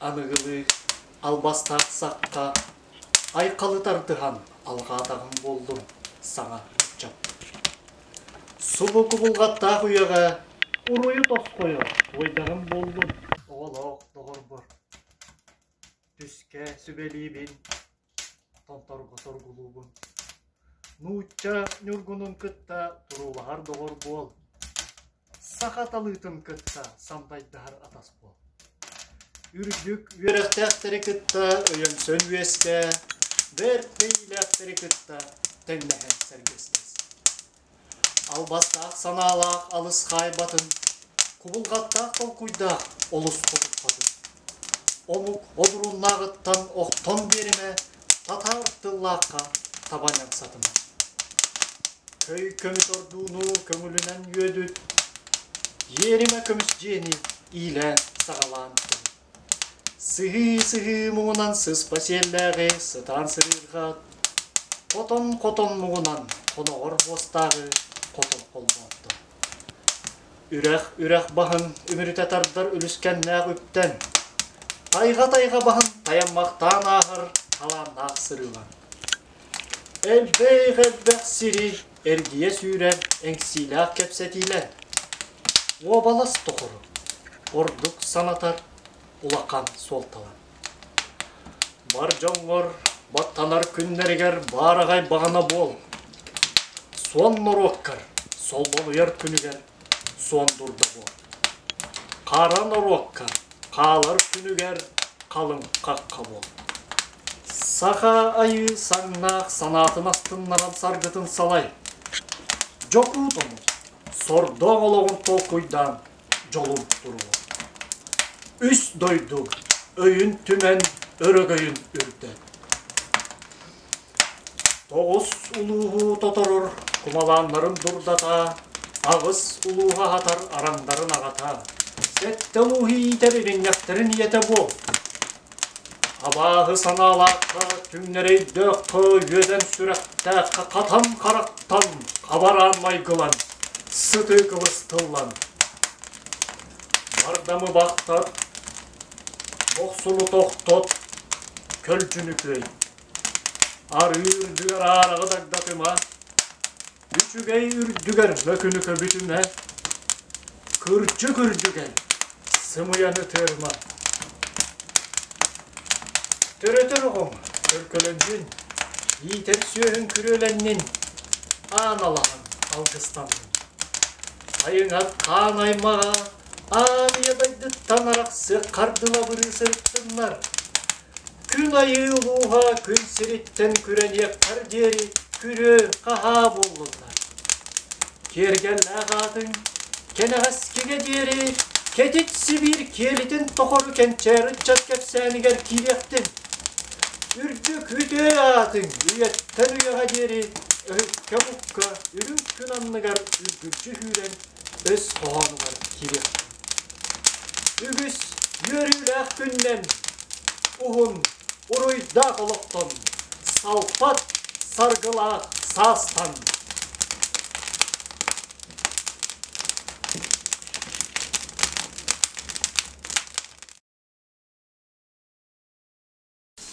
Аныгылыы албастаах сахха айхалы тардыһан алҕаатаҕым буоллун саҥа ыччаппыт. Субу кубулҕаттаах үйэҕэ уруйу тосхойо туойдаҕым буоллун оҕолоох доҕорбор. Түскэ сүбэлиибин, томторго соргулуубун. Нуучча ньургунун кытта туруулаһар доҕор буол, саха талыытын кытта самдайдаһар атас буол. Үрдүк үөрэхтээхтэри кытта өйөнсөн үөскээ, бэрт бэйиилээхтэри кытта тэҥнэһэн сэргэстэс. Албастаах санаалаах алыс хаайбатын, кубулҕаттаах толкуйдаах олус хотуппатын. Омук одуруннааҕыттан охтон биэримэ, татаар тыллаахха табанан сатыма. Көй көмүс ордууну көҥүлүнэн үөдүт, иэримэ көмүс дьиэни иилээн-саҕалаан көр. Сыһыы-сыһыы муҥунан сыспа сиэллээҕи сытаан сырыырҕат, хотон-хотон муҥунан хоноҕор буостааҕы хотон холбоотто. Үрэх-үрэх баһын үмүрүтэ тардар үлүскэннээх үптэн, тайҕа-тайҕа баһын тайаммахтаан ааһар талааннаах сырыылан. Элбэх-элбэх сири эргийэ сүүрэр эҥсиилээх кэпсэтиилэр уобалас тухары ордук санатар улахан суолталаах. Бар дьоҥҥор баттанар күннэригэр баараҕай баҕана буол, суон норуоккар солболуйар күнүгэр суон дурда буол. Хара норуокка хаалар күнүгэр халыҥ хахха буол. Саха айыы саҥнаах санаатын астыннаран саргытын салай. Дьокуут омук сордоох олоҕун толкуйдаан дьолун туруор. Үс дойду өйүн түмэн өрөгөйүн үрдэт. Тоҕус улууһу тоторор кумалааннарын дурдата, аҕыс улууһу аһатар араҥдарын аҕата, сэттэ улууһу иитэр иринньэхтэрин ийэтэ буол. Абааһы санаалаахха, түҥнэрэйдэөххө, үөдэн сүрэхтээххэ хатан харахтан, хабараан майгылан, сытыы кылыс тыллан. Бардамы бахтат, бохсуну тохтот, көлдьүнү күөй. Арыы үрдүгэр аараҕы дагдатыма, үчүгэй үрдүгэр мөкүнү көбүтүмэ, кырдьык үрдүгэр сымыйаны тыырма. Төрөтөр оҕоҥ төлкөлөннүн, иитэр сүөһүҥ күрүөлэннин, аан алаһан алгыстаннын. Айыҥат хаан аймаҕа аан ийэ дайдыттан арахсыах хардылабырыы сырыттыннар. Күн айыы улууһа күн сириттэн күрэниэххэр диэри күрүө-хаһаа буоллуннар. Киэргэллээх аатыҥ кэнэҕэскигэ диэри кэтит Сибиир киэлитин тохору кэнчээри ыччат кэпсээнигэр киириэхтин. Үрдүк үтүө аатыҥ үйэттэн үйэҕэ диэри өһүккэ-мукка үрүҥ күн анныгар үргүлдьү сүүрэн өс хоһоонугар киириэхтин. Үгүс үөрүүлээх күннэн, уһун, уруйдаах олохтон, салпат саргылаах саастан!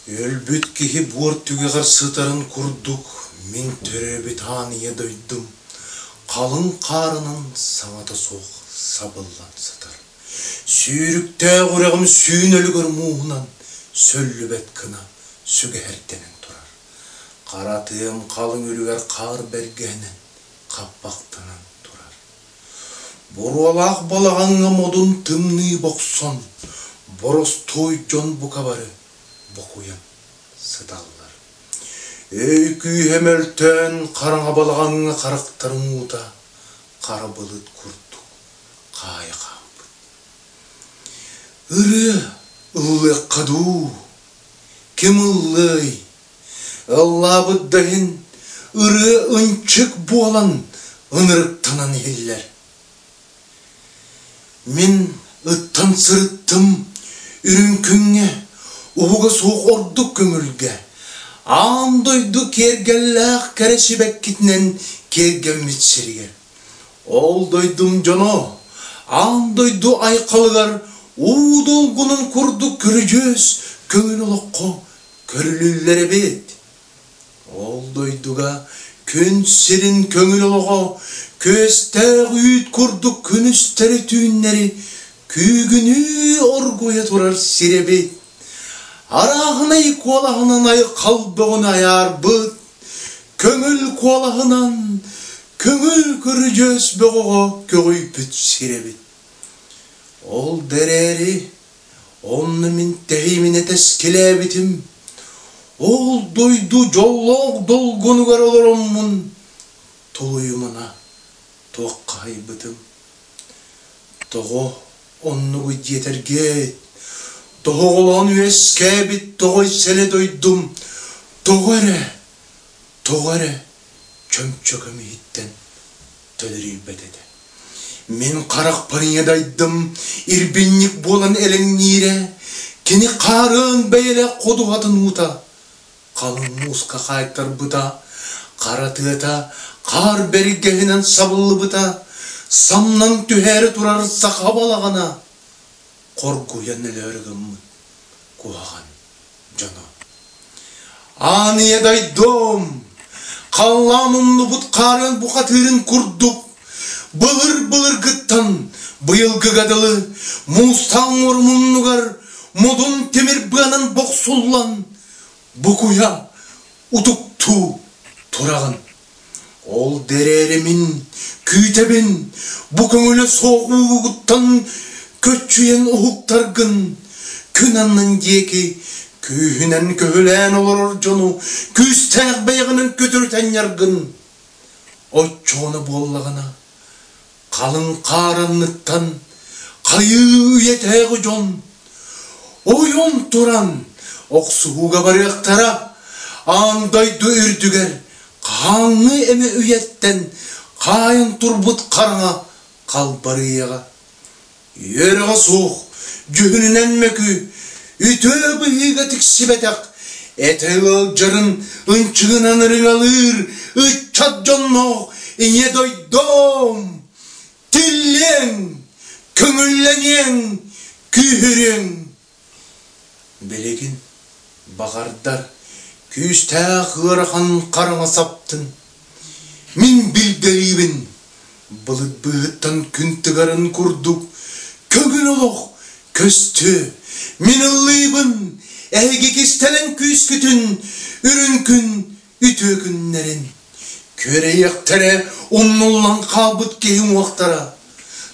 Өлбүт киһи буор түгэҕэр сытарын курдук мин төрөөбүт аан ийэ дойдум халыҥ хаарынан саҥата суох сабыллан сытар. Сүүрүктээх үрэҕим сүүн өлүгэр мууһунан сөллүбэт гына сүгэһэрдэнэн турар. Хара тыам халыҥ үлүгэр хаар бэргэһэнэн хаппахтанан турар. Буруолаах балаҕаҥҥа модун тымныы бохсон, боростуой дьон бука бары бокуйан сыталлар. Өй күүһэ мөлтөөн хараҥа балаҕаҥҥа харахтарын уута хара былыт курдук хаайа хаалбыт. Ырыа ыллыахха дуу, ким ыллыай? Ыллаабыт да иһин ырыа ынчык буолан ынырыктанан иһиллэр. Мин ыттан сырыттым үрүҥ күҥҥэ, уһуга суох ордук көҥүлгэ, аан дойду киэргэллээх кэрэ сибэккитинэн киэргэммит сиригэр. Ол дойдум дьоно аан дойду айхалыгар уу долгунун курдук көрүдьүөс көҥүл олоххо көрүлүллэр эбит. Ол дойдуга күн сирин көҥүл олоҕо күөстээх үүт курдук күнүстэри-түүннэри күүгүнүү оргуйа турар сир эбит. Арааһынай куолаһынан айхал бөҕөнү айаарбыт, көҥүл куолаһынан көҥүл көрүдьүөс бөҕөҕө көҕүйбүт сир эбит. Ол да эрээри онно мин тэһииминэ тэскилээбитим, ол дойду дьоллоох долгунугар олороммун тулуйумана туоххаһыйбытым. Тоҕо оннугуй диэтэргиэт, тоһоҕолоон үөскээбит тоҕой сэлэ дойдум тоҕо эрэ, тоҕо эрэ чөмчөкөм иһиттэн төлөрүйбэт этэ. Мин харахпар ийэ дайдым, ирбинньик буолан элэҥниирэ, кини хаарыан бэйэлээх ходуһатын уута халыҥ мууска хаайтарбыта, хара тыата хаар бэргэһинэн сабыллыбыта, самнан түһээри турар саха балаҕана хоргуйан өлөөрү гыммыт куһаҕан дьоно. Аан ийэ дойдум, халлаан умнубут хаарын бухатыырын курдук, былыр-былыргыттан быйылгыга дылы муустаах муннугар модун тимир быанан бохсуллан букуйа утуктуу тураҕын. Ол да эрээри мин күүтэбин, бу көҥүлэ суох уугуттан көччүйэн уһуктаргын, күн аннын диэки күүһүнэн көһүлээн олорор дьону күүстээх бэйэҕинэн көтүрүтэн ньаргын. Оччоҕуна буоллаҕына, халыҥ хаар анныттан хайыы үйэтээҕи дьон ойон туран охсуһууга барыахтара, аан дойду үрдүгэр хаһааҥҥы эмэ үйэттэн хаайан турбут хараҥа халбарыйыаҕа. Үөрэҕэ суох, дьүһүнүнэн мөкү, үтүө быһыыга тиксибэтэх, этэ ыалдьарын ынчыгынан ырыҥалыыр ыччат дьонноох ийэ дойдом, тиллиэҥ, көҥүллэниэҥ, күүһүрүөҥ. Билигин баҕардар күүстээх ыарахан хараҥа саптын. Мин билгэлиибин, былыт быыһыттан күн тыгарын курдук көҥүл олох көстүө. Мин ыллыыбын, эһиги кистэлэҥ күүскүтүн, үрүҥ күн үтүө күннэрин. Күөрэйиэхтэрэ умнуллан хаалбыт киһи уҥуохтара.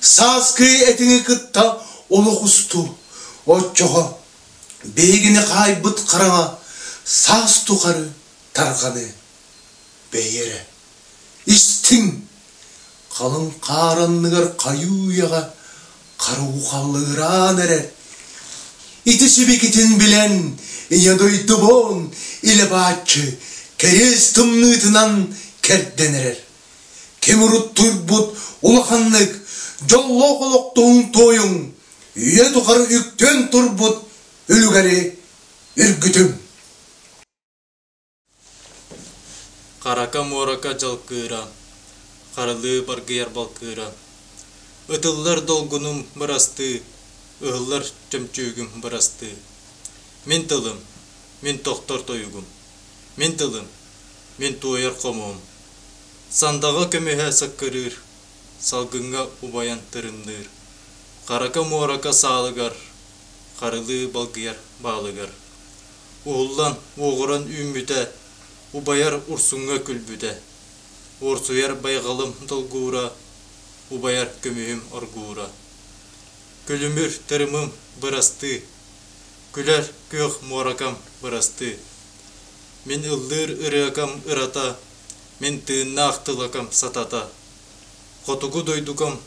Сааскы этиҥи кытта олох устуу. Оччоҕо биһигини хаайбыт хараҥа саас тухары тарҕаныы. Бэйи эрэ, истиҥ! Халыҥ хаар анныгар хайыы үйэҕэ хара уу халлыгыраан эрэр. Ити сибикитин билэн, ийэ дойдубун илэ бааччы кэриэс тымныытынан кэрдэн эрэр. Ким урут турбут улаханнык дьоллоох олохтоһуҥ туойуҥ, үйэ тухары үктүөн турбут үлүгэри үргүтүҥ. Харака муорака дьалкыыра, харылыы баргыйар балкыыра, Ытыллар долгунум бырастыы, ыһыллар чөмчүүгүм бырастыы. Мин тылым, мин тохтор тойугум, мин тылым, мин туойар хомуһум. Сандаҕа көмүһэ саккырыыр, салгыҥҥа убайан тырымныыр. Харака муорака саалыгар, харылыы балгыйар баалыгар. Уһуллан, уоҕуран үүммүтэ, убайар урсуҥҥа күлбүтэ, уорсуйар байҕалым долгуура, убайар көмүһүм оргуура. Күлүмүр тырымым бырастыы, күлэр күөх муоракам бырастыы. Мин ыллыыр ырыакам ырата, мин тыыннаах тылакам сатата. Хотугу дойдукам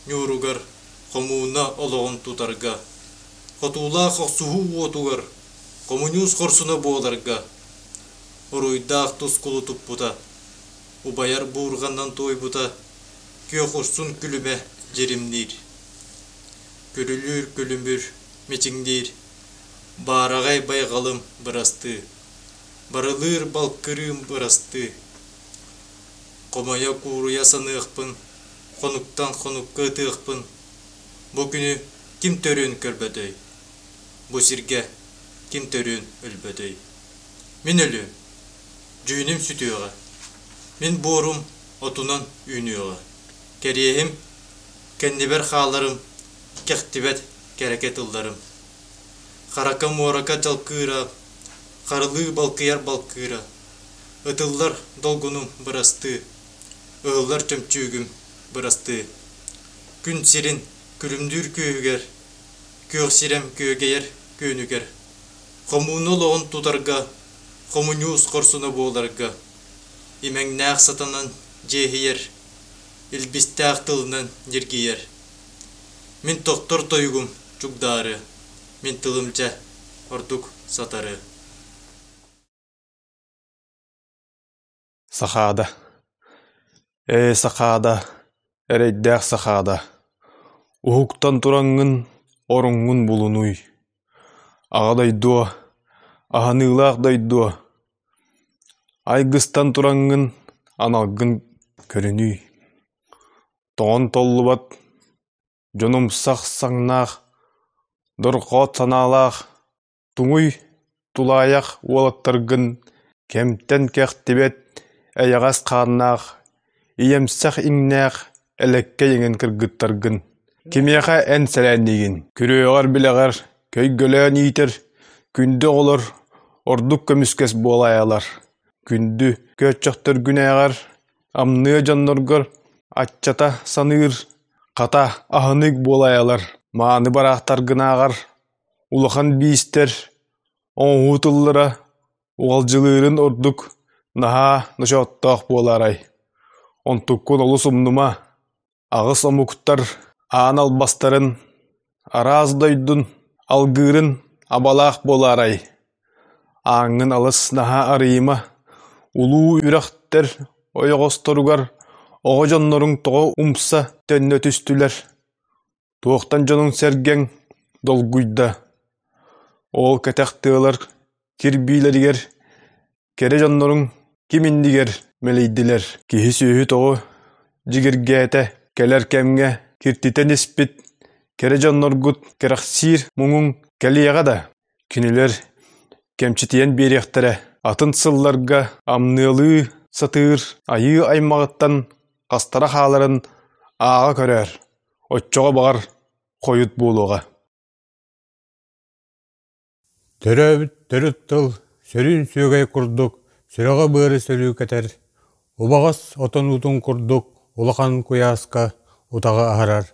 ньууругар хомууна олоҕун тутарга, хотуулаах охсуһуу уотугар хомуньуус хорсуна буоларга уруйдаах тускулу туппута, убайар буурҕанан туойбута күөх урсун күлүмэ дьиримниир. Күрүлүүр күлүмүр мичиҥниир, баараҕай байҕалым бырастыы, барылыыр балкырыым бырастыы. Хомойо-кууруйа саныахпын, хонуктан хонукка ытыахпын, бу күнү ким төрүөн көрбөтөй? Бу сиргэ ким төрүөн өлбөтөй? Мин өлүөм, дьүһүнүм сүтүөҕэ, мин буорум отунан үүнүөҕэ, кэриэһим, кэннибэр хааларым, кэхтибэт кэрэкэ тылларым. Харака-муорака дьалкыыра, харылыы балкыйар балкыыра, ытыллар долгунум бырастыы, ыһыллар чөмчүүгүм бырастыы. Күн сирин күлүмнүүр күөһүгэр, күөх сирэм күөгэйэр күөнүгэр, хомууну олоҕун тутарга, хомуньуус хорсуна буоларга, имэҥнээх сатанан дьиэһийэр, илбистээх тылынан ньиргийэр. Мин тохтор тойугум чугдаары, мин тылым дьэ ордук сатары. Сахаада Ээ, Сахаада, эрэйдээх Сахаада, уһуктан тураҥҥын оруҥҥун булунуй, Аҕа дойдуо, аһыныылаах дойдуо, айгыстан тураҥҥын аналгын көрүнүй, Тоҥон толлубат, дьонумсах саҥнаах, дорҕоот санаалаах Туҥуй тулаайах уолаттаргын кэмтэн кэхтибэт эйэҕэс хааннаах, ийэмсэх иҥнээх элэккэй эҥин кыргыттаргын кимиэхэ эн сэлээнниигин? Күрүөҕэр-билэҕэр көйгөлөөн иитэр күндү оҕолор ордук көмүскэс буолаайалар, күндү көөччөхтөргүнээҕэр амныа дьонноргор аччата саныыр, хата аһынык буолаайалар, мааны бараахтаргынааҕар Улахан биистэр оҥоһуу тыллара уҕалдьылыырын ордук наһаа ночооттоох буолаарай, онтуккун олус умнума, аҕыс омуктар аан албастарын, араас дойдун алгыырын абалаах буолаарай, ааҥҥын алыс наһаа арыйыма, улуу үрэхтэр ойоҕосторугар оҕо дьонноруҥ тоҕо умса төннө түстүлэр Туохтан дьонуҥ-сэргэҥ долгуйда, ол кэтэх тыалар кирбиилэригэр кэрэ дьонноруҥ ким иннигэр мэлийдилэр, киһи-сүөһү тоҕо дьигиргээтэ, кэлэр кэмҥэ киртитэн испит кэрэ дьонноргут кэрэхсиир муҥуҥ кэлиэҕэ да, кинилэр кэмчитийэн биэриэхтэрэ, атын сылларга амныалыы сатыыр айыы аймаҕыттан хастара хааларын ааҕа көрөөр Оччоҕо баҕар хойут буолуоҕа. Төрөөбүт төрүт тыл сөрүүн сүөгэй курдук сүрэҕи-быары сөрүүкэтэр, убаҕас отон уутун курдук улахан куйааска утаҕы аһарар,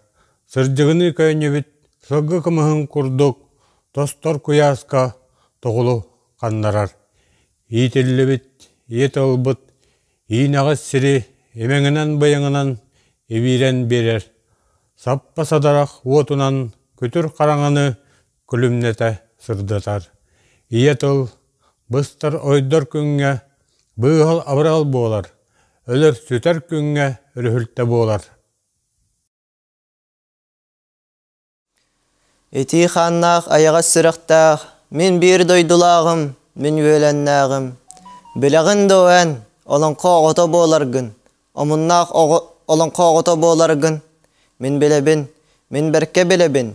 сырдьыгыныы көөнньүбүт сылгы кымыһын курдук тостор куйааска тоҕулу ханнарар. Иитиллибит ийэ тылбыт Иинэҕэс сири имэҥинэн-быйаҥынан ибиирэн биэрэр, саппа садарах уотунан күтүр хараҥаны күлүмнэтэ сырдатар. Ийэ тыл быстар-ойдор күҥҥэ быыһал-абырал буолар, өлөр-сүтэр күҥҥэ өрүһүлтэ буолар. Итии хааннаах айаҕас сүрэхтээх, мин биир дойдулааҕым, мин үөлэннээҕим. Билэҕин дуо эн, олоҥхо оҕото буоларгын, омуннаах оҕо олоҥхо оҕото буоларгын? Мин билэбин, мин бэркэ билэбин.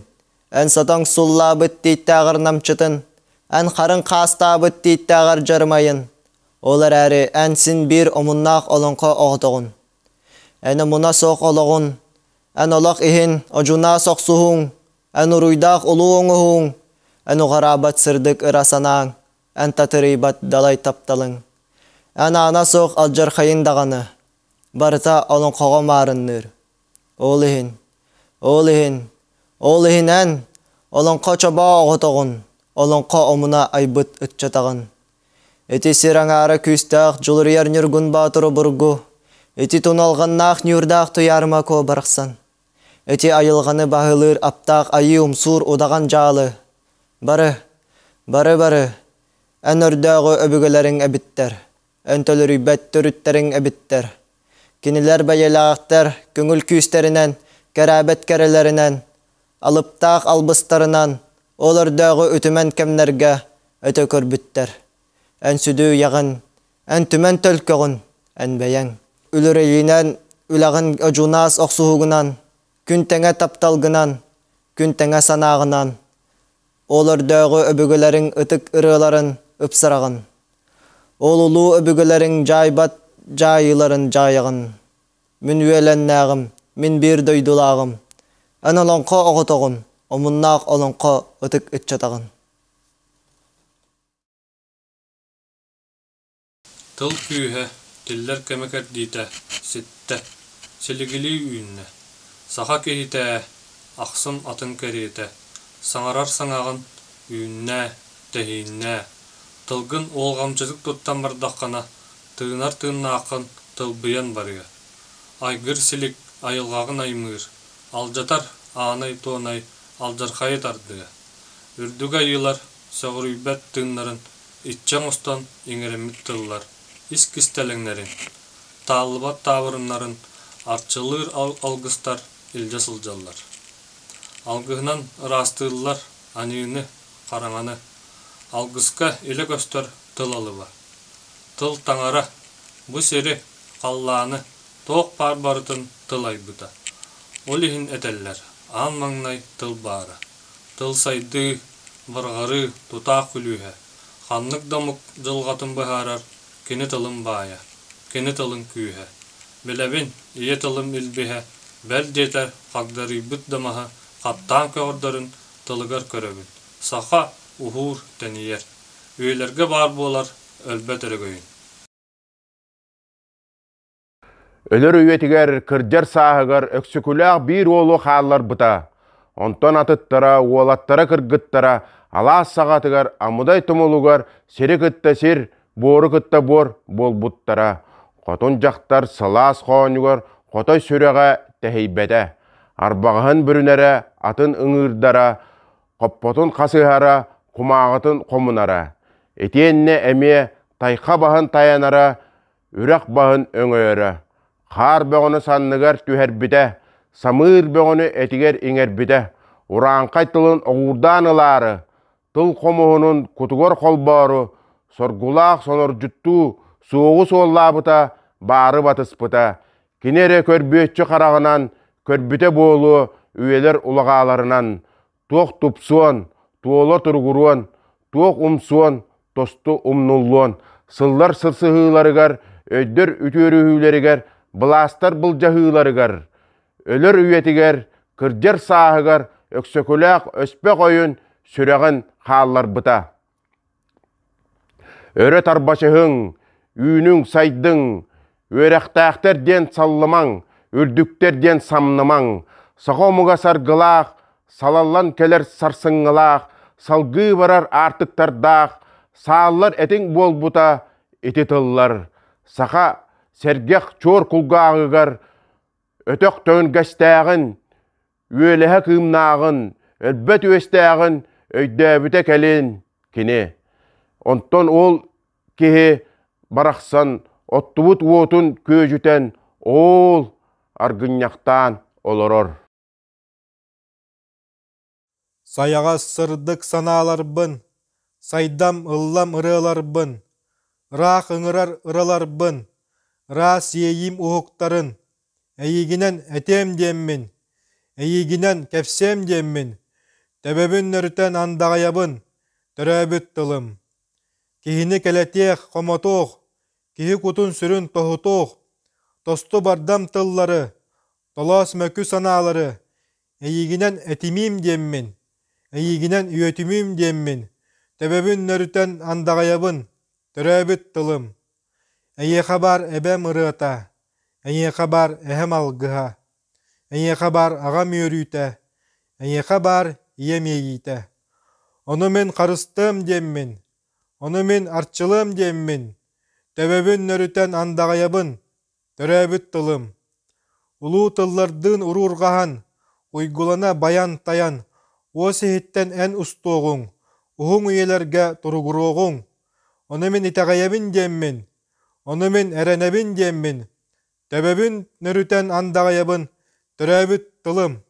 Эн сатаҥ суллаабыт тииттээҕэр намчытын, эн харыҥ хаастаабыт тииттээҕэр дьарымайын. Ол эрээри эн син биир омуннаах олоҥхо оҕотоҕун. Эн омуна суох олоҕун, Эн олох иһин одьунаас охсуһууҥ, эн уруйдаах улуу оҥоһууҥ, эн уҕараабат сырдык ыра санааҥ, эн татырыйбат далай тапталыҥ. Эн аана суох алдьархайыҥ даҕаны, барыта олоҥхоҕо маарынныыр. Ол иһин, ол иһин, ол иһин эн олоҥхо чобоо оҕотоҕун, олоҥхо омуна айбыт ыччатаҕын. Ити сир аҥаара күүстээх Дьулуруйар Ньургун Боотур обургу, ити туналҕаннаах ньуурдаах Туйаарыма Куо барахсан, ити айылҕаны баһылыыр аптаах айыы умсуур удаҕан дьаалы, бары, бары-бары, эн өрдөөҕү өбүгэлэриҥ эбиттэр, эн төлөрүйбэт төрүттэриҥ эбиттэр. Кинилэр бэйэлээхтэр көҥүл күүстэринэн, кэрээбэт кэрэлэринэн, алыптаах албыстарынан ол өрдөөҕү үтүмэн кэмнэргэ өтө көрбүттэр. Эн сүдү үйэҕин, эн түмэн төлкөҕүн, эн бэйэҥ. Үлүрүйүүнэн, үлэҕин одьунаас охсуһуугунан, күн тэҥэ тапталгынан, күн тэҥэ санааҕынан, ол өрдөөҕү өбүгэлэриҥ ытык ырыаларын ыпсараҕын. Ол улуу өбүгэлэриҥ дьаайбат дьаайыыларын дьаайаҕын. Мин үөлэннээҕим, мин биир дойдулааҕым. Эн олоҥхо оҕотоҕун, омуннаах олоҥхо ытык ыччатаҕын. Тыл күүһэ, тиллэр кэмэ кэрдиитэ ситтэ, силигилии үүннэ. Саха киһитэ ээ, ахсым атын кэриэтэ, саҥарар саҥаҕын үүннээ, тэһииннээ. Тылгын уолҕамчытык туттан бардаххына, тыынар тыыннааххын тылбыйан барыа. Айгыр-силик айылҕаҕын аймыыр, алдьатар аанай-туонай алдьархайы тардыа. Үрдүк айыылар сөҕүрүйбэт тыыннарын иччи оҥостон иҥэриммит тыллар ис кистэлэҥнэрин, тааллыбат таабырыннарын арчылыыр алгыстар илдьэ сылдьаллар. Алгыһынан ыраастыыллар аньыыны, хараҥаны. Алгыска илэ көстөр тыл алыба. Тыл таҥара, бу сири, халлааны, туох баар барытын тыл айбыта. Ол иһин этэллэр, аан маҥнай тыл баара. Тыл сайдыы, барҕарыы, тутаах күлүүһэ. Ханнык да омук дьылҕатын быһаарар кини тылын баайа, кини тылын күүһэ. Билэбин, ийэ тылым илбиһэ, бэл диэтэр, хагдарыйбыт да маһы хаттаан көҕөрдөрүн тылыгар көрөбүн. Саха уһуур, тэнийэр. Үйэлэргэ баар буолар өлбөт өрөгөйүн. Өлөр үйэтигэр, кырдьар сааһыгар Өксөкүлээх биир уолу хаалларбыта. Онтон атыттара, уолаттара-кыргыттара алаас саҕатыгар Амудай тумулугар сири кытта сир, буору кытта буор буолбуттара. Хотун дьахтар сылаас хоонньугар хотой сүрэҕэ тэһийбэтэ. Арбаҕаһын бүрүнэрэ, атын ыҥыырдара, хоппотун хасыһара, кумааҕытын хомунара. Итиэннэ эмиэ тайха баһын тайанара, үрэх баһын өҥөйөрө, хаар бөҕөнү санныгар түһэрбитэ, самыыр бөҕөнү этигэр иҥэрбитэ, урааҥхай тылын оҕуурдаан ылаары, тыл хомуһунун кутугар холбоору, соргулаах сонордьуттуу суоҕу суоллаабыта, баары батыспыта, кини эрэ көрбүөччү хараҕынан көрбүтэ буолуо үйэлэр улаҕааларынан, туох тупсуон, туола туругуруон, туох умсуон, тосту умнуллуон, сыллар сырсыһыыларыгар, өйдөр үтүөрүһүүлэригэр, былаастар былдьаһыыларыгар, өлөр үйэтигэр, кырдьар сааһыгар Өксөкүлээх өспөх ойун сүрэҕин хаалларбыта. Өрө тарбачыһыҥ, үүнүҥ, сайдыҥ, үөрэхтээхтэр диэн саллымаҥ, үрдүктэр диэн самнымаҥ, саха омуга саргылаах, салаллан кэлэр сарсыҥҥылаах, салгыы барар аартыктардаах, сааллар этиҥ буолбута ити тыллар. Саха сэргэх чуор кулгааҕыгар өтөх төҥүргэстээҕин, үөлэһэ кыымнааҕын, өлбөт үөстээҕин өйдөөбүтэ кэлин кини. Онтон ол киһи барахсан оттубут уотун күөдьүтэн оол аргынньахтаан олорор. Сайаҕас сырдык санааларбын, сайдам ыллам ырыаларбын, ыраах ыҥырар ыраларбын, ыраас иэйиим уһуктарын, Эйигинэн этиэм диэммин, эйигинэн кэпсиэм диэммин, төбөбүн нөрүтэн андаҕайабын, төрөөбүт тылым. Киһини кэлэтиэх, хомотуох, киһи кутун-сүрүн тоһутуох, тосту бардам тыллары, толоос мөкү санаалары эйигинэн этимиим диэммин, эйигинэн үөтүмүүм диэммин, төбөбүн нөрүтэн андаҕайабын, төрөөбүт тылым. Эйиэхэ баар эбэм ырыата, эйиэхэ баар эһэм алгыһа, эйиэхэ баар аҕам үөрүүтэ, эйиэхэ баар ийэм иэйиитэ. Ону мин харыстыам диэммин, ону мин арчылыам диэммин, төбөбүн нөрүтэн андаҕайабын, төрөөбүт тылым. Улуу тыллардыын уруурҕаһан, уйгулана байан-тайан, уос иһиттэн эн устуоҕуҥ, уһуҥ үйэлэргэ туругуруоҕуҥ. Ону мин итэҕэйэбин диэммин, ону мин эрэнэбин диэммин, төбөбүн нөрүтэн андаҕайабын, төрөөбүт тылым.